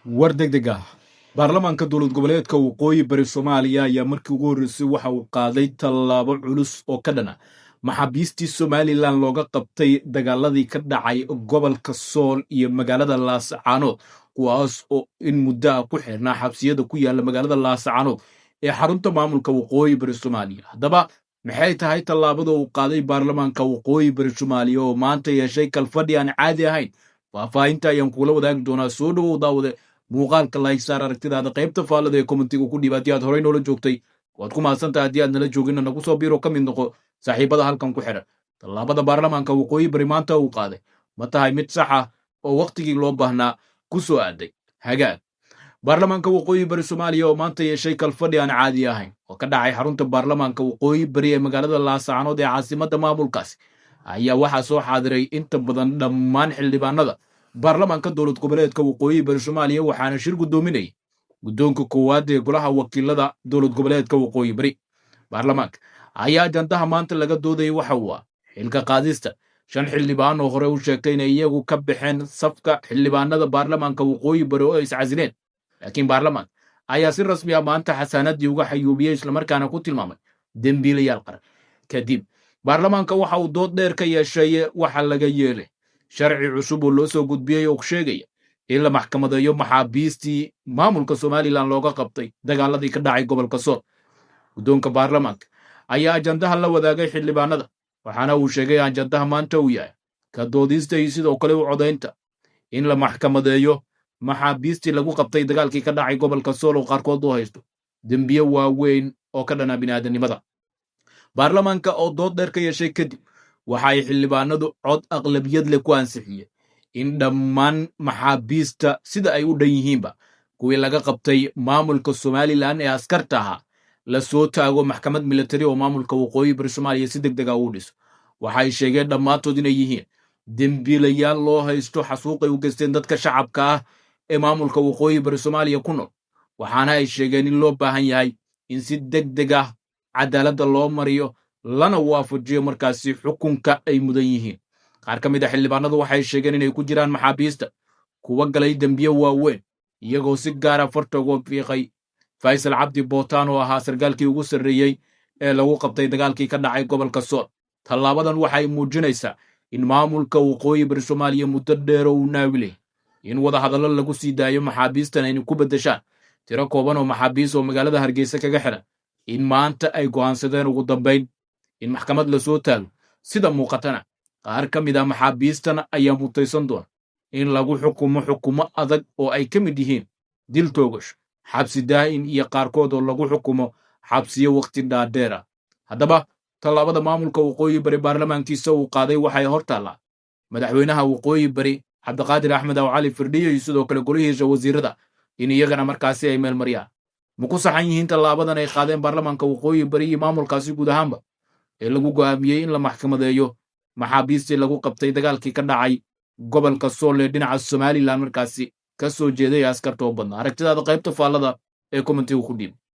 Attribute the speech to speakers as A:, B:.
A: War degdeg ah. Baarlamaanka dowlad goboleedka Waqooyi Bari Soomaaliya ayaa markii ugu horreysay waxa uu qaaday tallaabo culus oo ka dhana maxaabiistii Somalilan looga qabtay dagaaladii ka dhacay gobolka Sool iyo magaalada Laascaanood, kuwaas oo in muddaha ku xirnaa xabsiyada ku yaala magaalada Laascaanood ee xarunta maamulka Waqooyi Bari Soomaaliya. Haddaba, maxay tahay tallaabada uu qaaday baarlamaanka Waqooyi Bari Soomaaliya oo maanta yeeshay kalfadhi aan caadi ahayn? Faahfaahinta ayaan kuula wadaagi doonaa. Soo dhowow, daawade. Muuqaalka like saar, aragtidaada qaybta faallada ee commentiga ku dhiib. Haddii aad horey noola joogtay, waad ku mahadsantahay. Haddii aad nala joogina, nagu soo biiro, ka mid noqo saaxiibada halkan ku xidhan. Tallaabada baarlamaanka Waqooyi Bari maanta uu qaaday ma tahay mid sax ah oo wakhtigii loo baahnaa ku soo aaday? Hagaag. Baarlamaanka Waqooyi Bari Soomaaliya oo maanta yeeshay kalfadhi aan caadi ahayn oo ka dhacay xarunta baarlamaanka Waqooyi Bari ee magaalada Laascaanood ee caasimadda maamulkaasi ayaa waxaa soo xaadiray inta badan dhammaan xildhibaanada baarlamaanka dowlad goboleedka Waqooyi Bari Soomaaliya, waxaana shir guddoominayay guddoonka koowaad ee golaha wakiilada dowlad goboleedka Waqooyi Bari. Baarlamaanka ayaa ajandaha maanta laga doodayay waxa uu ah xilka qaadista shan xildhibaan oo hore u sheegtay inay iyagu ka baxeen safka xildhibaanada baarlamaanka Waqooyi Bari oo ay iscasileen, laakiin baarlamaanka ayaa si rasmi ah maanta xasaanadii uga xayuubiyey, islamarkaana ku tilmaamay dembiilayaal qaran. Kadib baarlamaanka waxa uu dood dheer ka yeeshay waxa laga yeelay sharci cusub oo loo soo gudbiyey oo sheegaya in la maxkamadeeyo maxaabiistii maamulka Somalilan looga qabtay dagaaladii ka dhacay gobolka Sool. Guddoonka baarlamaanka ayaa ajandaha la wadaagay xildhibaanada, waxaana uu sheegay ajandaha maanta uu yahay ka doodista iyo sidoo kale u codaynta in la maxkamadeeyo maxaabiistii lagu qabtay dagaalkii ka dhacay gobolka Sool, oo qaarkood u haysto dembiye waaweyn oo ka dhana bini'aadanimada. Baarlamaanka oo dood dheer ka yeeshay kadib waxa ay xildhibaanadu cod aqlabiyad leh ku ansixiyeen in dhammaan maxaabiista sida ay u dhan yihiinba, kuwii laga qabtay maamulka Somalilan ee askarta ahaa, la soo taago maxkamad militari oo maamulka Waqooyi Bari Soomaaliya si deg dega uu dhiso. Waxay sheegeen dhammaantood inay yihiin dembiilayaal loo haysto xasuuqay u geysteen dadka shacabka ah ee maamulka Waqooyi Bari Soomaaliya ku nool, waxaana ay sheegeen in loo baahan yahay in si deg deg ah cadaaladda loo mariyo, lana waafajiyo markaasi xukunka ay mudan yihiin. Qaar ka mid a xildhibaanadu waxay sheegeen inay ku jiraan maxaabiista kuwa galay dembiye waaweyn, iyagoo si gaara farta uga fiiqay Faysal Cabdi Bootaan oo ahaa sarkaalkii ugu sarreeyey ee lagu qabtay dagaalkii ka dhacay gobolka Sool. Tallaabadan waxay muujinaysaa in maamulka Waqooyi Bari Soomaaliya muddo dheero uu naawilay in wada hadallo lagu sii daayo maxaabiistan ayna ku beddeshaan tiro kooban oo maxaabiis oo magaalada Hargeysa kaga xiran, in maanta ay go'aansadeen ugu dambayn in maxkamad la soo taago. Sida muuqatana, qaar ka mid ah maxaabiistan ayaa mutaysan doona in lagu xukumo xukumo adag oo ay ka mid yihiin dil toogasho, xabsi daa'in iyo qaarkood oo lagu xukumo xabsiyo wakhti dhaadheer ah. Haddaba, tallaabada maamulka Waqooyi Bari baarlamaankiisa uu qaaday waxay hor taallaa madaxweynaha Waqooyi Bari, Cabdiqaadir Axmed Aw Cali Firdhiyo, iyo sidoo kale golihiisa wasiirada in iyagana markaasi ay meel mariyaan. Ma ku saxan yihiin tallaabadan ay qaadeen baarlamaanka Waqooyi Bari iyo maamulkaasi guud ahaanba ee lagu go'aamiyey in la maxkamadeeyo maxaabiistii lagu qabtay dagaalkii ka dhacay gobolka Sool ee dhinaca Somalilan markaasi ka soo jeeday askarta oo badnaa? Aragtidaada qaybta faallada ee commentiga ku dhiib.